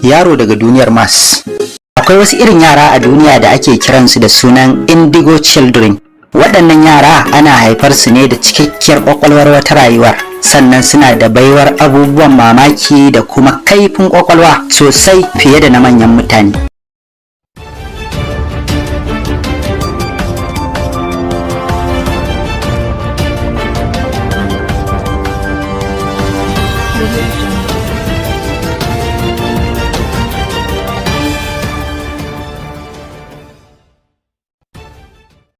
Yaro daga duniyar Mars. Akwai wasu irin yara a duniya da ake kiransu da sunan Indigo Children. Waɗannan yara ana haifar su ne da cikakkiyar ƙwaƙwalwar wata rayuwar, sannan suna da baiwar abubuwan mamaki da kuma kaifin ƙwaƙwalwa sosai fiye da na manyan mutane.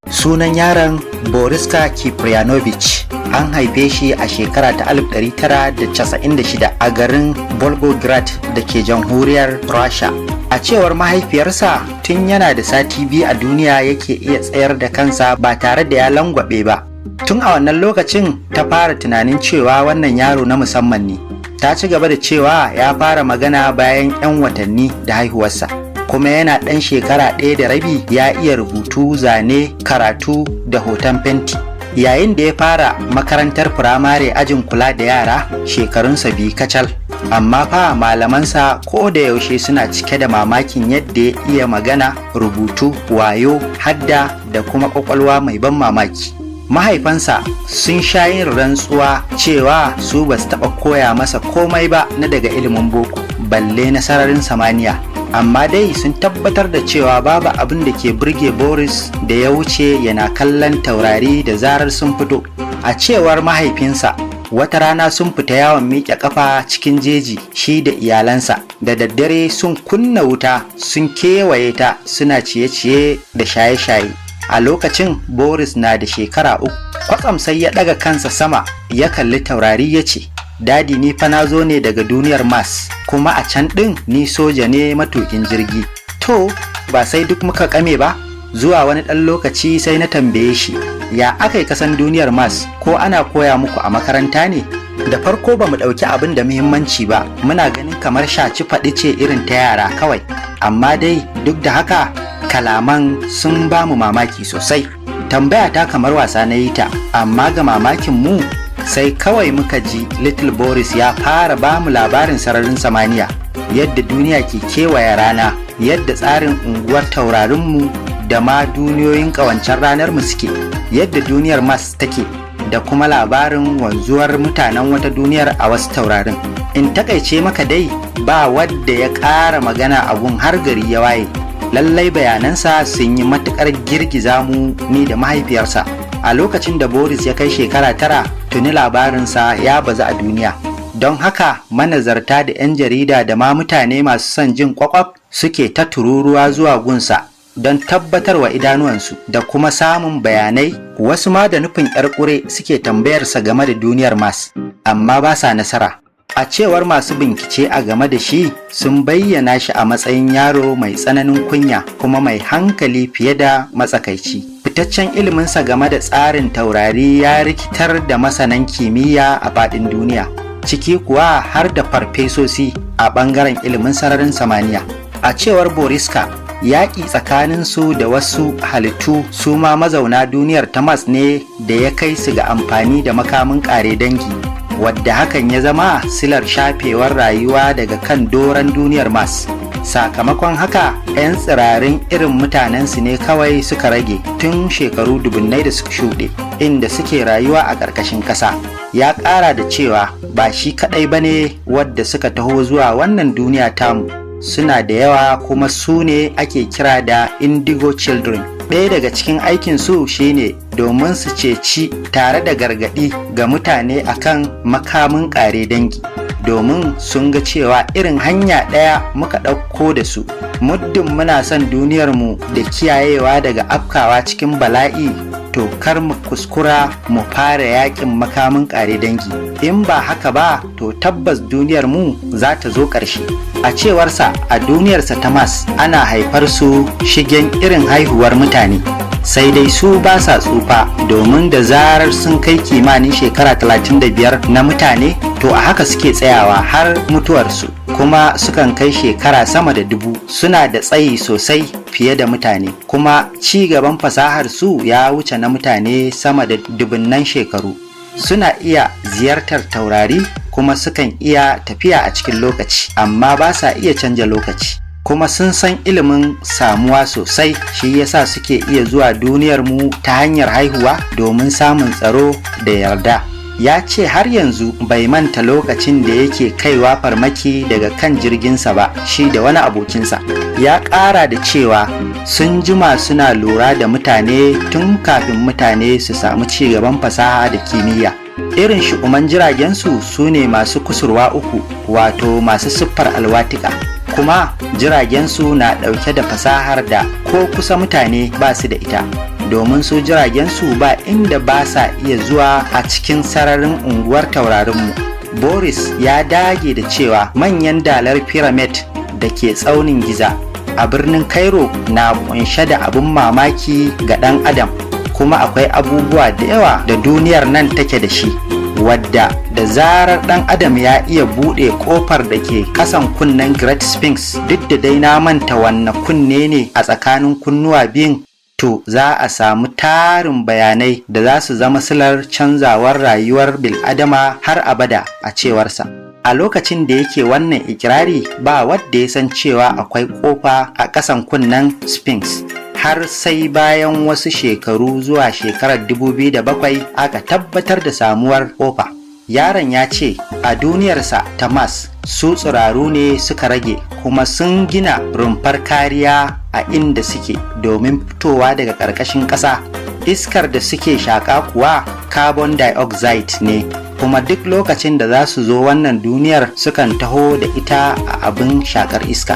Sunan yaron Boriska Kiprianovich. An haife shi a shekara ta 1996 a garin Volgograd da ke jamhuriyar Rasha. A cewar mahaifiyarsa, tun yana da sati 2 a duniya yake iya tsayar da kansa ba tare da ya langwabe ba. Tun a wannan lokacin ta fara tunanin cewa wannan yaro na musamman ne. Ta ci gaba da cewa ya fara magana bayan 'yan watanni da haihuwarsa. Kuma yana ɗan shekara 1.5 ya iya rubutu, zane, karatu da hoton fenti. Yayin da ya fara makarantar firamare ajin kula da yara, shekarunsa 2 kacal. Amma fa malamansa ko da yaushe suna cike da mamakin yadda ya iya magana, rubutu, wayo, hadda da kuma ƙwaƙwalwa mai ban mamaki. Mahaifansa sun sha yin rantsuwa cewa su ba su taɓa koya masa komai ba na daga ilimin boko, balle na sararin samaniya. Amma dai sun tabbatar da cewa babu abin da ke burge Boris da ya wuce yana kallon taurari da zarar sun fito. A cewar mahaifinsa, wata rana sun fita yawon miƙe ƙafa cikin jeji shi da iyalansa. Da daddare sun kunna wuta sun kewaye ta suna ciye-ciye da shaye-shaye. A lokacin Boris na da shekara 3, kwatsam sai ya ɗaga kansa sama ya kalli taurari ya ce, "Dadi, ni fa na zo ne daga duniyar Mars, kuma a can ɗin ni soja ne matukin jirgi." To, ba sai duk muka kame ba, zuwa wani ɗan lokaci sai na tambaye shi, ya aka yi kasan duniyar Mars, ko ana koya muku a makaranta ne? Da farko ba mu ɗauki abin da muhimmanci ba, muna ganin kamar shaci faɗi ce irin ta yara kawai. Amma dai duk da haka kalaman sun ba mu mamaki sosai. Tambaya ta kamar wasa na yi ta, amma ga mamakin mu sai kawai muka ji Little Boris ya fara ba mu labarin sararin samaniya, yadda duniya ke kewaye rana, yadda tsarin unguwar taurarinmu da ma duniyoyin ƙawancen ranarmu suke, yadda duniyar Mars take, da kuma labarin wanzuwar mutanen wata duniyar a wasu taurarin. In takaice maka dai, ba wadda ya ƙara magana abun har gari ya waye. Lallai bayanansa sun yi matuƙar girgiza mu, ni da mahaifiyarsa. A lokacin da Boris ya kai shekara 9, tuni labarinsa ya bazu a duniya. Don haka manazarta da 'yan jarida da ma mutane masu son jin kwakwaf suke ta tururuwa zuwa gunsa don tabbatarwa idanuwansu da kuma samun bayanai. Wasu ma da nufin 'yar ƙure suke tambayarsa game da duniyar Mars, amma ba sa nasara. A cewar masu bincike a game da shi, sun bayyana shi a matsayin yaro mai tsananin kunya kuma mai hankali fiye da matsakaici. Fitaccen iliminsa game da tsarin taurari ya rikitar da masanan kimiyya a faɗin duniya, ciki kuwa har da farfesosi a ɓangaren ilimin sararin samaniya. A cewar Boriska, yaƙi tsakaninsu da wasu halittu su ma mazauna duniyar ta Mars ne da ya kai su ga amfani da makamin ƙare dangi, wadda hakan ya zama silar shafewar rayuwa daga kan doron duniyar Mars. Sakamakon haka, 'yan tsirarin irin mutanensu ne kawai suka rage tun shekaru dubunnai da suka shuɗe, inda suke rayuwa a ƙarƙashin ƙasa. Ya ƙara da cewa ba shi kaɗai ba ne wadda suka taho zuwa wannan duniya tamu, suna da yawa kuma su ne ake kira da Indigo Children. Ɗaya daga cikin aikinsu shine domin su ceci tare da gargaɗi ga mutane akan makamin ƙare dangi, domin sun ga cewa irin hanya ɗaya muka ɗauko da su. Muddin muna son duniyarmu da kiyayewa daga afkawa cikin bala'i, to kar mu kuskura mu fara yakin makamin ƙare dangi. In ba haka ba, to tabbas duniyarmu za ta zo ƙarshe. A cewarsa, a duniyarsa ta Mars ana haifar su shigen irin haihuwar mutane, sai dai su ba sa tsufa, domin da zarar sun kai kimanin shekara 35 na mutane, to a haka suke tsayawa har mutuwarsu, kuma sukan kai shekara sama da 1000. Suna da tsayi sosai fiye da mutane, kuma ci gaban fasahar su ya wuce na mutane sama da dubunnan shekaru. Suna iya ziyartar taurari Kuma sukan iya tafiya a cikin lokaci, amma ba sa iya canja lokaci. Kuma sun san ilimin samuwa sosai, shi yasa suke iya zuwa duniyar mu ta hanyar haihuwa domin samun tsaro da yarda. Ya ce har yanzu bai manta lokacin da yake kaiwa farmaki daga kan jirginsa ba, shi da wani abokinsa. Ya ƙara da cewa sun jima suna lura da mutane tun kafin mutane su samu ci gaban fasaha da kimiyya. Irin shu'uman jiragensu su ne masu kusurwa uku, wato masu siffar alwatika. Kuma jiragensu na ɗauke da fasahar da ko kusa mutane ba su da ita, domin su jiragensu ba inda ba sa iya zuwa a cikin sararin unguwar taurarinmu. Boris ya dage da cewa manyan dalar pyramid da ke tsaunin Giza a birnin Cairo na kunshe da abin mamaki ga ɗan adam, kuma akwai abubuwa da yawa da duniyar nan take da shi, wadda da zarar ɗan adam ya iya buɗe ƙofar da ke ƙasan kunnen Great Sphinx, duk da dai na manta wanne kunne ne a tsakanin kunnuwa biyun, to za a samu tarin bayanai da za su zama silar canzawar rayuwar bil'adama har abada, a cewarsa. A lokacin da yake wannan ikirari, ba wadda ya san cewa akwai ƙofa a ƙasan kunnen Sphinx, har sai bayan wasu shekaru, zuwa shekarar 2007, aka tabbatar da samuwar ƙofa. Yaron ya ce a duniyarsa ta Mars su tsiraru ne suka rage, kuma sun gina rumfar kariya a inda suke domin fitowa daga ƙarƙashin ƙasa. Iskar da suke shaƙa kuwa carbon dioxide ne, kuma duk lokacin da za su zo wannan duniyar sukan taho da ita a abin shakar iska.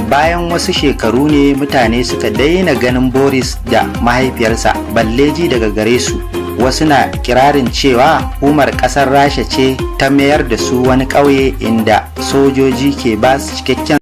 Bayan wasu shekaru ne mutane suka daina ganin Boris da mahaifiyarsa, balle ji daga gare su. Wasu na kirarin cewa hukumar kasar Rasha ce ta mayar da su wani ƙauye inda sojoji ke ba su cikakken